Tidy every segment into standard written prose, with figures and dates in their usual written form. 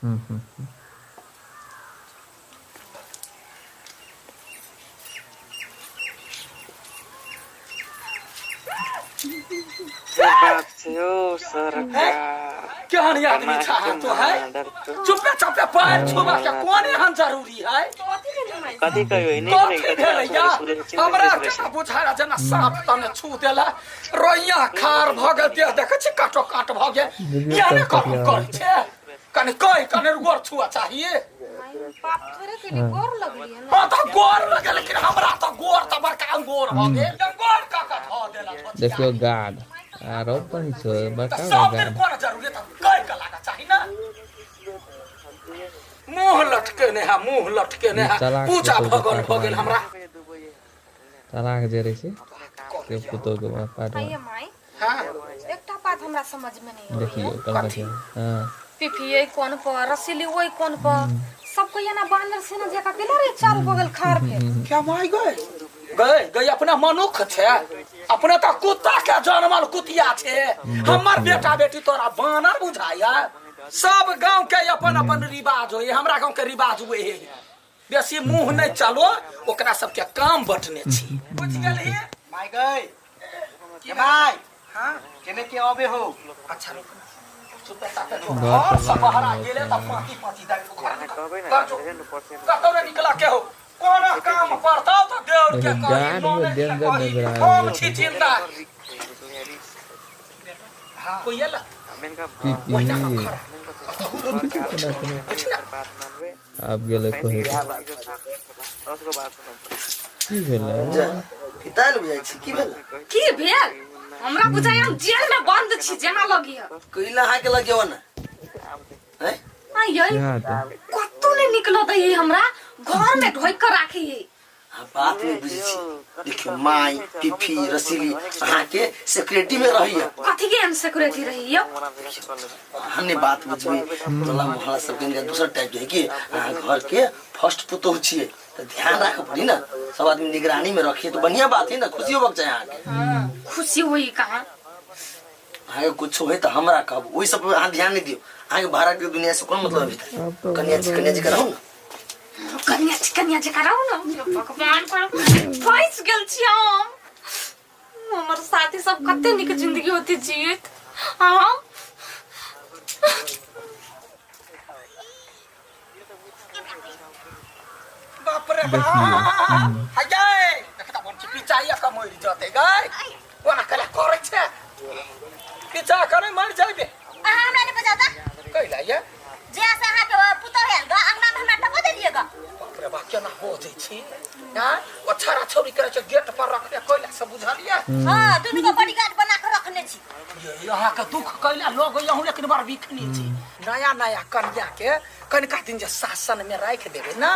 बाप छै यौ सरकार। केहन आदमी छह तू है? चुपे चुपे पैर छुबा के कोन एहन जरूरी है? कथी कहियो नहि। कथी भेलै या हमरा? केना बुझाय जेना साँप तने छू देला, रोइया खार भऽ गेल, देह देखै छी काटो काट भऽ गेल। देखियौ किया ने कब करू कटिया करै छै? कनि कहि कनि गोर छुआ चाहिए। पाप थोड़े केली, गोर लगलियै ने। हाँ तऽ गोर लगे, लेकिन हमरा तऽ गोर तऽ बड़का गोर भऽ गेल, गोर कऽ कऽ धऽ देलक। देखियौ गार्ड आरो पनि छौ तऽ बड़का सब दिन गार्ड। कोन जरूरी तऽ कहि कऽ लागा चाही ने। मुंह लटकेने है, मुंह लटकेने है। चलाक पूजा पुतोह के भगल भऽ गेल पाट। हमरा। तलाक जे रहै छै से पुतोह के पाट। आइये माय। हाँ। एकटा बात हमरा समझ में नहीं आबैया। देखियौ कलकतिया। हँ। पिफियै कोन पर, रसीली ओहि कोन पर, सबको एना बानर सेना जकाँ केला रे चारू बगल खार भेल? क्या माय गए गए गए, अपना मनुख छै? अपने तऽ कुत्ता के जनमल कुतिया छै। हमर बेटा बेटी तोरा बानर बुझाइया? सब गांव के अपन अपन रिवाज होय, हमरा गांव के रिवाज उहे है। बेसी मुंह नहीं चलो, ओकरा सबके काम बटने छी, बुझ गेलही? माय गई के भाई। हाँ। केने के अबे हो? अच्छा रुक, चुप घर से बाहर गेले तऽ पाँति पाँति दाबि घर कहबै ने। कर जो। कतौ ने निकला के हो, कोनो काम पड़तौ तऽ देवर के देखियौ, कही, गार्ड ननैद के डेंजर कही, नजर आबि हम रहल छी छै। जिंदा। कोई एला? पीपी ओहिना हम खड़ा। आब गेलै कहै की भेलै? फितायल बुझाइ छी, की भेल? की भेल? हमरा बुझाइ हम जेल में बंद छी जेना लगिय। कैला अहाँके लगे ने हैं? आइयै। क्या तऽ कतौ नहीं निकल दै, हमरा घर में ढोक कर राखी है। अहाँ बात नहि बुझै छी। देखियौ माय, पिफी, रसीली अहाँके सिक्योरिटी में रहैया। कथी के इनसिक्योरिटी रही यौ? अहाँ नहि बात बुझबै। टोला मोहल्ला सबके इनका दोसर टाइप के है कि अहाँ घर के फर्स्ट पुतोहु छियै तऽ ध्यान राखऽ पड़ी ने। सब आदमी निगरानी में रखिए तो बढ़िया बात है ना, खुशी होबक चाही अहाँके। खुशी हुई कहाँ? अहाँके कुछो है तऽ हमरा कहब, ओहि सब पर अहाँ ध्यान नहि दियौ। अहाँके भाड़ा के दुनिया से कोन मतलब अभी तक? आब तऽ कन्या जी, कन्या जी कराउ ने। कन्या जी, कन्या जी कराउ ने। भगवान पर फंस गेल छी हम। हमर साथी सब कते नीक जिंदगी होती जीत, आ हम बाप रे देखियौ। बाप, हयै देखता बन छी पिचाइया के मरि जते गै, ओना कला करै छै पिचा करे मरि जाइबे। अहाँ हमरा नहि बजाता। कैला ये? जे से अहाँके पुतोह आयल ग, अंगना में हमरा टपो देलियै ग। बाप रे बाप, केना बजै छी? आँय, ओ छड़ा छौड़ी करै छै गेट पर रखने कैला से, बुझलियै? हाँ, दुनू के बॉडीगार्ड बना के रखने छी। ये अहाँके दुख कैला लोग यहूँ, लेकिन बड़ बिखनी छी। नया नया कन्या के कनिका दिन जे शासन में राखि देबै ने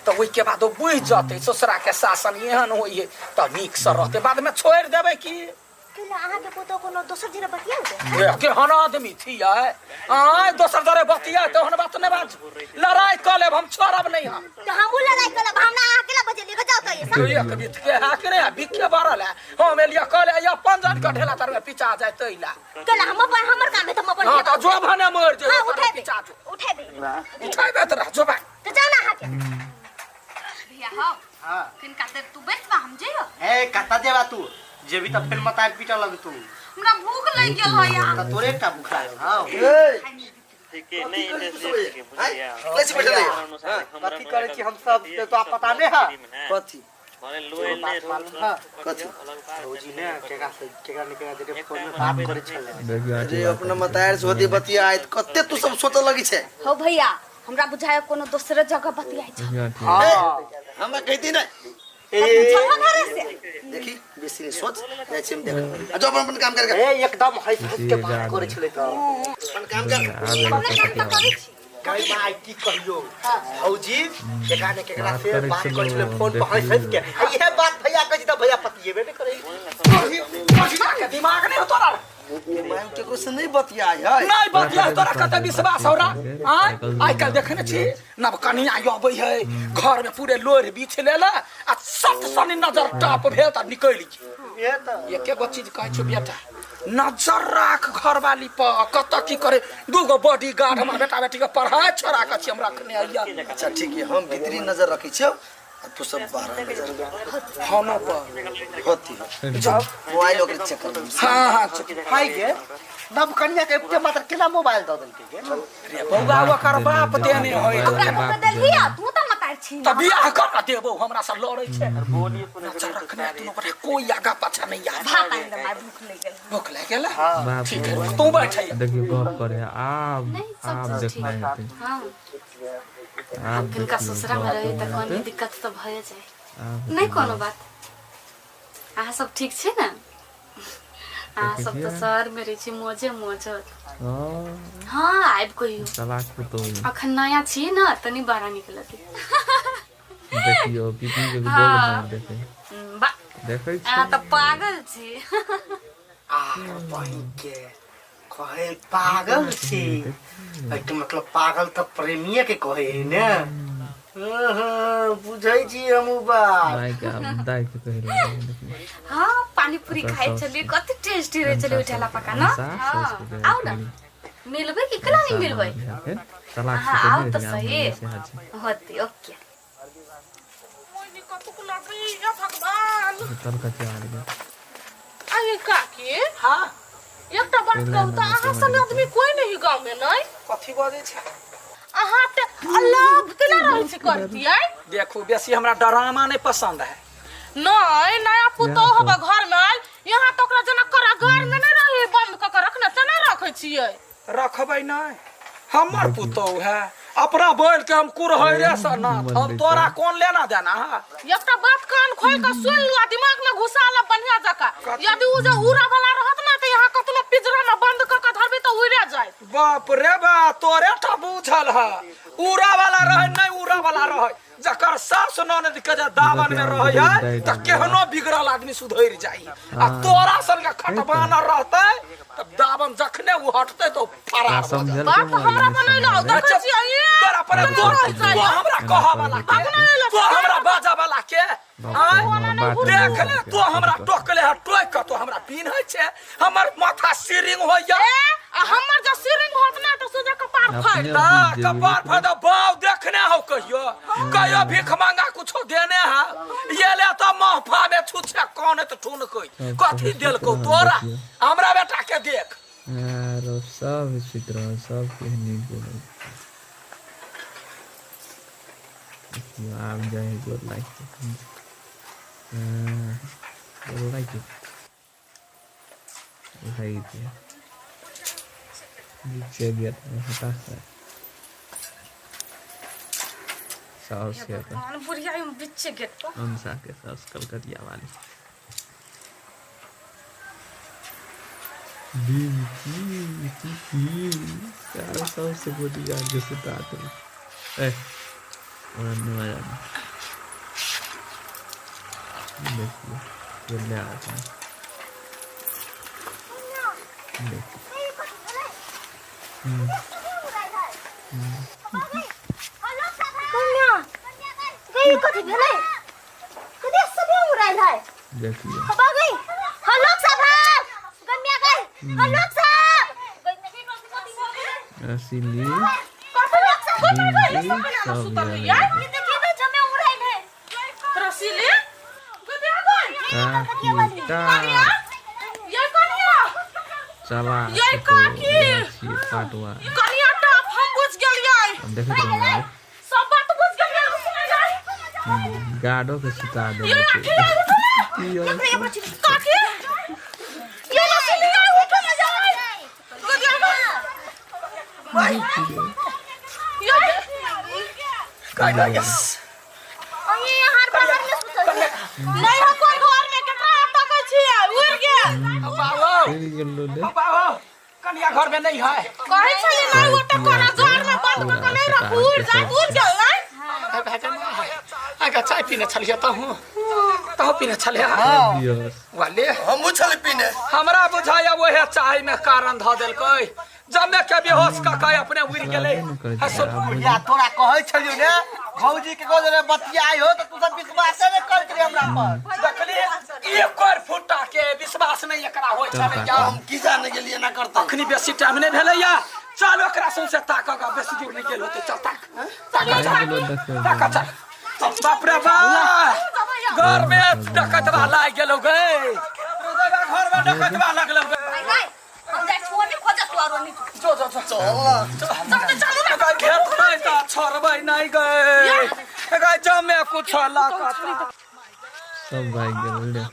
तऽ ओहिके बाद ओ बुझि जतै ससुरा के शासन एहन होइ है, तऽ नीक से रहतै। बाद में छोड़ि देबै की? कैला, अहाँके पुतोह कोनो दोसर जगह बतियाउ दे? ए, केहन आदमी छियै आँय? दोसर जरे बतिया तहन बात नहि बाजू, लड़ाइ कऽ लेब, हम छोड़ब नहि हम। तऽ हमहूँ लड़ाइ करब। हमरा अहाँ केला बजेलियै ग? जाउ तऽ ये सब। एक बीत के है कि नहि बिखे बढ़ल है। हम एलियै कल अपन जन के ढेला तर में पिचा जाय तैला। कैला, हम अपन हमर काम है तऽ हम अपन। हाँ तऽ जो भने मरि जेबै। हाँ, उठेबै। पिचा जो। उठेबै। उठेबै तोरा, जो बा। तऽ जाउ ने अहाँके। भैया हौ। हाँ। किनका देर तू बैसबा, हम जइयो। ए, कत्ता जेबा तू? जेबी तऽ फेर मतार पीटऽ लगतू। हमरा भूख लागि गेल है यार। तऽ तोरे एकटा भूख लागल हौ? ए, ठीके कथी नहि करै छी इंटरेस्ट सब ये? ठीक आँय? बुझलियै। कैसे बैठल है? अनुसार हमरा कथी करै छी हम सब से तो पता नहि है। कथी? भने लोयल बात नहि रहू। मालूम है? कथी? भौजी ने केकरा से केकरा ने केकरा जरे फोन में बात करै छलै। देखियौ अरे अपना मतार से होती बतियाइत कते तू सब सोचऽ लगी छै। हौ भैया, हमरा बुझाय कोनो दोसरे जगह बतियाइ छ। हाँ। हमरा कहती नहीं। ए। पूछल घरे से। देखी बेसी नहीं सोच, जाइ छी हम देख आ, जो अपन अपन काम कर। ए, एकदम हंस हंस के बात करै छलै तऽ। अपन काम कर। अपने काम तऽ करै छी। गई माय, की कहियो, भौजी केकरा ने केकरा बात से करै बात करै छलै छलहुँ, फोन पर हंस हंस के। आ इहे बात भैया कहै छी तऽ भैया पतियेबे नहि करै। बजिया के दिमाग नहीं हो तोरा। माय केकरो से नहीं बतियाइ है। नहीं बतिया, तोरा कते विश्वास हो रहा? आय आइ काल्हि देखने छी, नव कनिया अबै है, घर में पूरे लोढ़ बिछ लेल आ सट सनी नजर टप भेल तऽ निकलि गेल। इहे तऽ एके गो चीज कहै छियौ बेटा, नजर राख घरवाली पर कत की करे। दूगो बॉडी गार्ड हमर बेटा बेटी के पढ़ाई छोड़ा के छी हम रखने आइया। अच्छा ठीक है, हम भीतरी नजर रखै छियौ आ तू सब बाहर नजर फोनो पर होती जाओ मोबाइल ओकरे चेक कर। हाँ हाँ हाय गे, नव कन्या के एते मात्र केना मोबाइल दऽ देलकै गे? रे बौआ, ओकर बाप देने होय। ओकरा बाप के देलही आ तू तऽ मतार छी। तऽ बियाह कर ना देबो, हमरा से लड़ै छै। नजर रखने दुनू गोटा, कोई आगा पाछा नहीं आवे। भात आनि दे माय, भूख लागि गेल। भूख लागि गेल? बाप ठीक रे है, बाप। तू बैठ। देखियौ गप करे आब। नहीं, सब आब चीज ठीक। देखनाइ हेतै। हाँ आब किनका देखियौ ससुरा में गप रही तऽ हेतै। कनी दिक्कत तऽ भए जाय। आब नहि कोनो बात। अहाँ सब ठीक छी ने? अहाँ देखै सब तऽ छियै? शहर में रहै छी, मौजे मौज होत। हँ। हाँ आबि कहियो। चलाक पुतोहु। अखन नया छी ने तनी बड़ा नीक लगे। देखियौ पीपी के गोल। हाँ। नहि देखै बा देखै अहाँ छियै। तऽ पागल छी। आर बहिन के कहे पागल छी, एहिके मतलब पागल तऽ प्रेमिये के कहे है ने? हँ, बुझै छी हम उ बात। मायके आब दाइ के कहै रहै देखियौ। हाँ पानी पूरी ओकर खाइ साउस छलियै, के। कते टेस्टी रहै छलै अनसा ठेला साउस पका न। अनसा साउस हाँ के कहै आउ न छलियै। मिलबै कि केना नहि अनसा मिलबै? बनल है चलाक अहाँ पुतोहु आउ नहि तऽ रहै, आब सही। बनलै सेहा छै। होतै ओके। भगवान कलकतिया वाली के। अरे काकी, हाँ एकटा बात कहू तऽ अहाँ सन आदमी कोई नहीं गाँव में। नहीं कथी बजै छै? अहाँ तऽ अलग केना रहै छी करतियै? देखू, बेसी हमरा डरामा नहीं पसंद है। नहीं, नया पुतोह होबे घर में आयल यहाँ तऽ ओकरा जेना कारागार में नहीं रही बंद कऽ के रखने तेना रखै छियै। रखबै नहीं, हमर पुतोह है, अपना बोल के हम कुरहरे से ना हम तोरा कौन लेना देना है? एकटा बात कान खोल के सुन लू आ दिमाग में घुसा ले बढ़िया जकाँ। यदि उ जे उड़ा वाला रहत ना तऽ यहाँ कतनो पिंजरा में बंद कऽ के धरबी तऽ उड़े जायत। बाप रे बा, तोरे टा बुझल है। उड़ा वाला रहे नहीं उड़ा वाला रहे, जकर सास ननद के जे दावन में रहे है तऽ केहनो बिगड़ल आदमी सुधरि जाई, आ तोरा सन के खटबाना रहतै तऽ दावन जखने उ हटतै तो फरार हो जाई। समझल बात के हमरा बनैला देखै छियै ई तोरा पर तो हमरा कह वाला के, तो हमरा बाजा वाला के आँय? देख ले, तो हमरा टोकले है, टोक के तो हमरा पिन्है छै, हमर माथा सिरिंग होइया। ए आ हमर जे सिरिंग होत ना तऽ सोझे कपार फाड़ि अपने ता बुझि जेबै। कपार फायदा बाव देखने हो? कहियो कहियो भीख मांगा कुछो देने है? ये ले तो महफा में छुछे कौन तो ठुन कोई कथी देलको तोरा? हमरा बेटा के देख। आरो सब सुति रहल, सबके नीक बोलल। देखियौ आब जाइ है गोर लागि के। हाँ, गोर लागि के लागि दिया नीचे गेल हटा साउस के अपन। भगवान, बुढ़िया ई बिच्चे गेट पर। अंसा के साउस कलकतिया वाली बीबी पीपी सारा साउस से गोटी गार्ड के सुता देल। ए ओना नहीं मजा नहीं। देखिए ये ले आता है, देखिए। कन्या गई, कथी भेलै? कथी सब उड़ाइल है? देखिए। हबा गई, हलोक साहब, कन्या गई, हलोक साहब। रसीली हलोक साहब। बीबी सब ये। ये देखिए ना, जमे उड़ाइल है। रसीले गदिया गई। काकी टा ये कनिया चला ये काकी। पाटवा कनिया टॉप, हम बुझ गेलियै। हम देखैत रहू आब। सब बात बुझ गेलियै, सुनै जाय। गार्डो के सुता देने ये छै। आखिर की होई छै? काकी, ये रसीली उठो ना जाय गदिया गई। ये और ये यहाँ बाहर में सुतल है। नहीं हो कोई घर में, केकरा तकै छियै? उड़ गेल। बाबू। चलि गेलो ले। बाबू, कन्या घर में नहीं है। कहै छली नहीं, ओ तऽ कारागार में बंद कऽ के नहीं रखू, उड़ जाय, उड़ गेल नहीं। आगा चाय पीने छलिए, तहूँ तहूँ पीने छलिए। दियस। वाले हमहूँ छली पीने। हमरा बुझाया वहे चाय में कारण धऽ देलकै, जमे के बेहोश कऽ के अपने उड़ि गेलै। करै छै आब। या तोरा कहै छलियौ ने, भौजी के गोद रे बतियाइ हो, तऽ तू सब विश्वासे नहि करैत रही हमरा पर। देखली। एक और फुटा के विश्वास नहीं एकरा होय छलै या। हम की जाने के लिए ना करते। अखनी बेसी टाइम नहीं भेलै या, चल ओकरा सौंसे ताक ग, बेसी दूर नहीं गेल होते, चल ताक ताक चल ताक चल। बाप रे बाप, घर में डकैतवा लागि गेलौ गे, घर में डकैतवा लगलौ गे। हम जाइ छी ओनी खोजत तू आरो नी। जो जो जो चल चल ना, भेटबै तऽ छोड़बै नहीं गे, गे जमे कुछ लकता सब भागि गेल रे।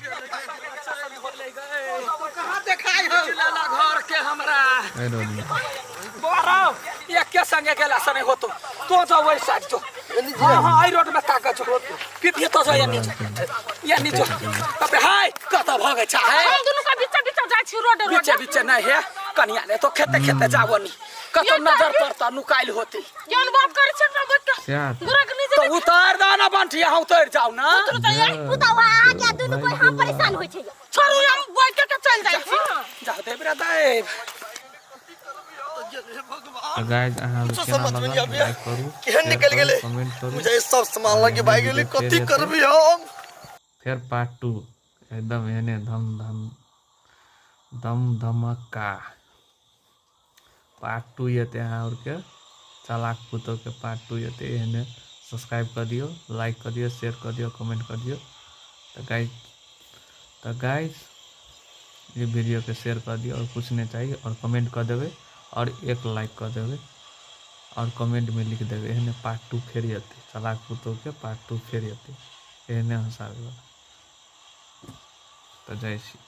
कहाँ देखाइ हो लाला घर के हमरा एहि रोड में। बोरो एके संगे गेला से नहीं होतो, तो जो वही साइड जो, हाँ हाँ आई रोड में ताकत जो पिपिए तो जो ये नीचे ये नीचे, बाप रे हाय कत भगै छ है। हम दुनू का बीचे बीचे जाइ छी रोड रोड बीचे बीचे नहीं है कनिया ने तो खेते खेते जाबो नी, कत नजर पड़ता नुकाइल होती। जौन बात करै छै ना बैठ के सएह तऽ। गोरा के नीचे तो उतार दा ना बंठी, यहाँ उतर जाओ ना। पुतहु अहाँ के दुनू कोई हम परेशान होइ छै। छोड़ू हम बैठ के चल जाइ छी। जाओ देव रे देव। तऽ गाइस अहाँ कुछो केना समझ में लागल नहीं आबैया। लाइक करू, केहन शेयर निकल करू, गेलै? कमेंट करू। मुझे सब सामान लगे भाग गेलै, फेर कथी हेतै। करबी हम? फेर पार्ट 2 एकदम एहने धम धम दम धमक्का पार्ट 2 एतै। अहाँ आरके चालाक पुतोह के पार्ट 2 एतै। एहने सब्सक्राइब कर दियौ, लाइक कर दियौ, शेयर कर दियौ, कमेंट कर दियौ। तऽ गाइस ये वीडियो के शेयर कर दियौ और कुछ नहीं चाहिए, और कमेंट कर देबै और एक लाइक कर देबै और कमेंट में लिख देबै एहने पार्ट 2 फेर एतै। चालाक पुतोह के पार्ट 2 फेर एतै, एहने हँसाबै वाला। तऽ जाइ छी।